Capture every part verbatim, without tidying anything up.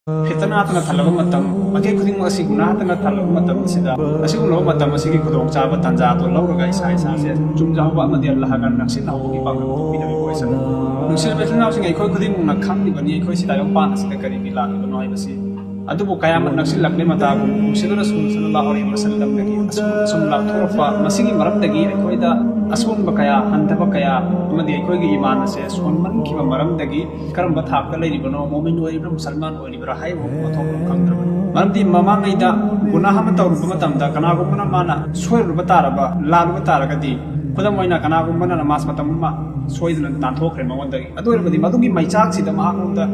ꯐꯤꯇꯅꯥꯇꯅ ꯊꯜꯂꯕ ꯃꯇꯝ, ꯃꯥꯏꯀꯩ ꯈꯨꯗꯤꯡꯃꯛ ꯑꯁꯤ ꯒꯨꯅꯥꯇꯅ ꯊꯜꯂꯕ ꯃꯇꯝ ꯑꯁꯤꯗ, ꯑꯁꯤꯒꯨꯝꯂꯕ ꯃꯇꯝ ꯑꯁꯤꯒꯤ ꯈꯨꯗꯣꯡꯆꯥꯕ ꯇꯥꯟꯖꯥ ꯑꯗꯨ ꯂꯧꯔꯒ ꯏꯁꯥ ꯏꯁꯥꯁꯦ ꯆꯨꯝꯖꯥꯎꯕ ꯑꯃꯗꯤ ꯑꯜꯂꯥꯍꯒ ꯅꯛꯁꯤꯟꯅꯍꯧꯕꯒꯤ ꯄꯥꯡꯒꯜ ꯑꯗꯨ ꯄꯤꯅꯕꯤꯕ ꯑꯣꯏꯁꯅꯨ꯫ ꯅꯨꯡꯁꯤꯔꯕ ꯏꯆꯤꯜ ꯏꯅꯥꯎꯁꯤꯡ, ꯑꯩꯈꯣꯏ ꯈꯨꯗꯤꯡꯃꯛꯅ ꯈꯪꯂꯤꯕꯅꯤ ꯑꯩꯈꯣꯏ ꯁꯤ ꯇꯥꯏꯕꯪꯄꯥꯟ ꯑꯁꯤꯗ ꯀꯔꯤꯒꯤ ꯂꯥꯛꯂꯤꯕꯅꯣ ꯍꯥꯏꯕꯁꯤ꯫ ꯑꯗꯨꯕꯨ ꯀꯌꯥꯃꯠ ꯅꯛꯁꯤꯜꯂꯛꯂꯦ ꯃꯇꯥꯒꯨꯝ ꯅꯨꯡꯁꯤꯗꯨꯅ ꯁꯨꯝ ꯁꯜꯂꯜꯂꯥꯍꯨ ꯑꯂꯩꯍꯤ ꯋꯥꯁꯜꯂꯝꯗꯒꯤ ꯑꯁꯨꯝ ꯑꯁꯨꯝ ꯂꯥꯞꯊꯣꯔꯛꯄ, ꯃꯁꯤꯒꯤ ꯃꯔꯝꯗꯒꯤ ꯑꯩꯈꯣꯏꯗ ꯑꯁꯣꯟꯕ ꯀꯌꯥ, ꯍꯟꯊꯕ ꯀꯌꯥ ꯑꯃꯗꯤ ꯑꯩꯈꯣꯏꯒꯤ ꯏꯃꯥꯟ ꯑꯁꯦ ꯁꯣꯟꯃꯟꯈꯤꯕ ꯃꯔꯝꯗꯒꯤ ꯀꯔꯝꯕ ꯊꯥꯛꯇ ꯂꯩꯔꯤꯕꯅꯣ, ꯃꯣꯃꯤꯟ ꯑꯣꯏꯔꯤꯕ꯭ꯔꯥ, ꯃꯨꯁꯜꯃꯥꯟ ꯑꯣꯏꯔꯤꯕ꯭ꯔꯥ ꯍꯥꯏꯕ ꯃꯊꯣꯡ ꯃꯔꯝ ꯈꯪꯗ꯭ꯔꯕꯅꯤ꯫ ꯃꯔꯝꯗꯤ ꯃꯃꯥꯡꯉꯩꯗ ꯒꯨꯅꯥꯍ ꯑꯃ ꯇꯧꯔꯨꯕ ꯃꯇꯝꯗ ꯀꯅꯥꯒꯨꯝꯕꯅ ꯃꯥꯅ ꯁꯣꯏꯔꯨꯕ ꯇꯥꯔꯕ, ꯂꯥꯜꯂꯨꯕ ꯇꯥꯔꯒꯗꯤ, ꯈꯨꯗꯝ ꯑꯣꯏꯅ ꯀꯅꯥꯒꯨꯝꯕꯅ ꯅꯃꯥꯖ ꯃꯇꯝ ꯑꯃ ꯁꯣꯏꯗꯅ ꯅꯥꯟꯊꯣꯛꯈ꯭ꯔꯦ ꯃꯉꯣꯟꯗꯒꯤ, ꯑꯗꯨ ꯑꯣꯏꯔꯕꯗꯤ ꯃꯗꯨꯒꯤ ꯃꯩꯆꯥꯛꯁꯤꯗ ꯃꯍꯥꯛꯉꯣꯟꯗ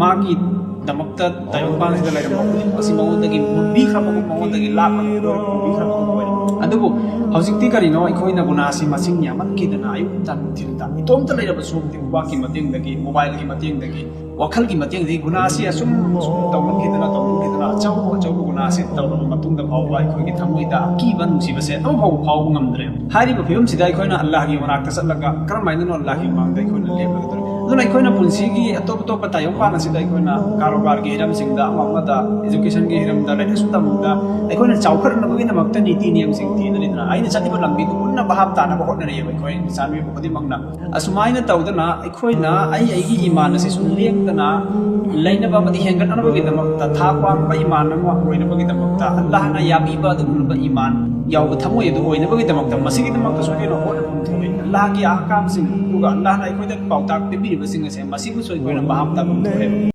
ꯃꯥꯒꯤꯗꯃꯛꯇ ꯇꯥꯏꯕꯪꯄꯥꯟꯁꯤꯗ ꯂꯩꯔꯝꯕ ꯈꯨꯗꯤꯡꯃꯛ ꯑꯁꯤ ꯃꯉꯣꯟꯗꯒꯤ ꯃꯨꯟꯕꯤꯈ꯭ꯔꯕꯒꯨꯝ, ꯃꯉꯣꯟꯗꯒꯤ ꯂꯥꯞꯅ ꯂꯣꯏꯔꯝꯕꯒꯨꯝ ꯑꯣꯏꯔꯝꯃꯤ꯫ ꯑꯗꯨꯕꯨ ꯍꯧꯖꯤꯛꯇꯤ ꯀꯔꯤꯅꯣ, ꯑꯩꯈꯣꯏꯅ ꯒꯨꯅꯥꯁꯤ ꯃꯁꯤꯡ ꯌꯥꯝꯃꯟꯈꯤꯗꯅ ꯑꯌꯨꯛ ꯅꯨꯡꯗꯥꯡ ꯅꯨꯡꯊꯤꯜꯗ ꯏꯇꯣꯝꯇ ꯂꯩꯔꯕꯁꯨ ꯎꯕꯥꯛꯀꯤ ꯃꯇꯦꯡꯗꯒꯤ, ꯃꯣꯕꯥꯏꯜꯒꯤ ꯃꯇꯦꯡꯗꯒꯤ, ꯋꯥꯈꯜꯒꯤ ꯃꯇꯦꯡꯗꯒꯤ ꯒꯨꯅꯥꯁꯤ ꯑꯁꯨꯝ ꯑꯁꯨꯝ ꯇꯧꯃꯟꯈꯤꯗꯅ, ꯇꯧꯃꯟꯈꯤꯗꯅ ꯑꯆꯧ ꯑꯆꯧꯕ ꯒꯨꯅꯥꯁꯤ ꯇꯧꯔꯕ ꯃꯇꯨꯡꯗ ꯐꯥꯎꯕ ꯑꯩꯈꯣꯏꯒꯤ ꯊꯃꯣꯏꯗ ꯑꯀꯤꯕ ꯅꯨꯡꯁꯤꯕꯁꯦ ꯑꯃꯐꯥꯎꯕ ꯐꯥꯎꯕ ꯉꯝꯗ꯭ꯔꯦ꯫ ꯍꯥꯏꯔꯤꯕ ꯐꯤꯕꯝꯁꯤꯗ ꯑꯩꯈꯣꯏꯅ ꯑꯜꯂꯥꯍꯒꯤ ꯃꯅꯥꯛꯇ ꯆꯠꯂꯒ ꯀꯔꯝꯍꯥꯏꯅꯅꯣ ꯑꯜꯂꯥꯍꯒꯤ ꯃꯃꯥꯡꯗ ꯑꯩꯈꯣꯏꯅ ꯂꯦꯞꯂꯒꯗꯧꯔꯤꯕꯅꯣ? ꯑꯗꯨꯅ ꯑꯩꯈꯣꯏꯅ ꯄꯨꯟꯁꯤꯒꯤ ꯑꯇꯣꯞ ꯑꯇꯣꯞꯄ ꯇꯥꯏꯕꯪꯄꯥꯟ ꯑꯁꯤꯗ ꯑꯩꯈꯣꯏꯅ ꯀꯥꯔꯣꯕꯥꯔꯒꯤ ꯍꯤꯔꯝꯁꯤꯡꯗ, ꯑꯃ ꯑꯃꯗ, ꯏꯖꯨꯀꯦꯁꯟꯒꯤ ꯍꯤꯔꯝꯗ, ꯂꯥꯏꯔꯤꯛ ꯂꯥꯏꯁꯨ ꯇꯝꯕꯗ ꯑꯩꯈꯣꯏꯅ ꯆꯥꯎꯈꯠꯅꯕꯒꯤꯗꯃꯛꯇ ꯅꯤꯇꯤ ꯅꯤꯌꯝꯁꯤꯡ ꯊꯤꯅꯔꯤꯗꯅ, ꯑꯩꯅ ꯆꯠꯂꯤꯕ ꯂꯝꯕꯤꯗꯨ ꯄꯨꯟꯅ ꯚꯥꯞ ꯇꯥꯅꯕ ꯍꯣꯠꯅꯔꯤꯑꯕ ꯑꯩꯈꯣꯏ ꯏꯆꯥ ꯃꯤꯑꯣꯏꯕ ꯈꯨꯗꯤꯡꯃꯛꯅ꯫ ꯑꯁꯨꯃꯥꯏꯅ ꯇꯧꯗꯅ ꯑꯩꯈꯣꯏꯅ ꯑꯩ ꯑꯩꯒꯤ ꯏꯃꯥꯟ ꯑꯁꯤ ꯁꯨꯝ ꯂꯦꯡꯗꯅ ꯂꯩꯅꯕ ꯑꯃꯗꯤ ꯍꯦꯟꯒꯠꯅꯅꯕꯒꯤꯗꯃꯛꯇ, ꯊꯥꯛ ꯋꯥꯡꯕ ꯏꯃꯥꯟ ꯑꯃ ꯑꯣꯏꯅꯕꯒꯤꯗꯃꯛꯇ, ꯑꯜꯂꯥꯍꯅ ꯌꯥꯕꯤꯕ ꯑꯗꯨꯒꯨꯝꯂꯕ ꯏꯃꯥꯟ ꯌꯥꯎꯕ ꯊꯃꯣꯏ ꯑꯗꯨ ꯑꯣꯏꯅꯕꯒꯤꯗꯃꯛꯇ ꯃꯁꯤꯒꯤꯗꯃꯛꯇꯁꯨ ꯑꯩꯈꯣꯏꯅ ꯍꯣꯠꯅꯐꯝ ꯊꯣꯛꯏ꯫ ꯑꯜꯂꯥꯍꯒꯤ ꯑꯍꯀꯥꯝꯁꯤꯡ, ꯑꯗꯨꯒ ꯑꯜꯂꯥꯍꯅ ꯑꯩꯈꯣꯏꯗ ꯄꯥꯎꯇꯥꯛ ꯄꯤꯕꯤꯔꯤꯕꯁꯤꯡ ꯑꯁꯦ ꯃꯁꯤꯕꯨꯁꯨ ꯑꯩꯈꯣꯏꯅ ꯚꯥꯞ ꯇꯥꯐꯝ ꯊꯣꯛꯑꯦ꯫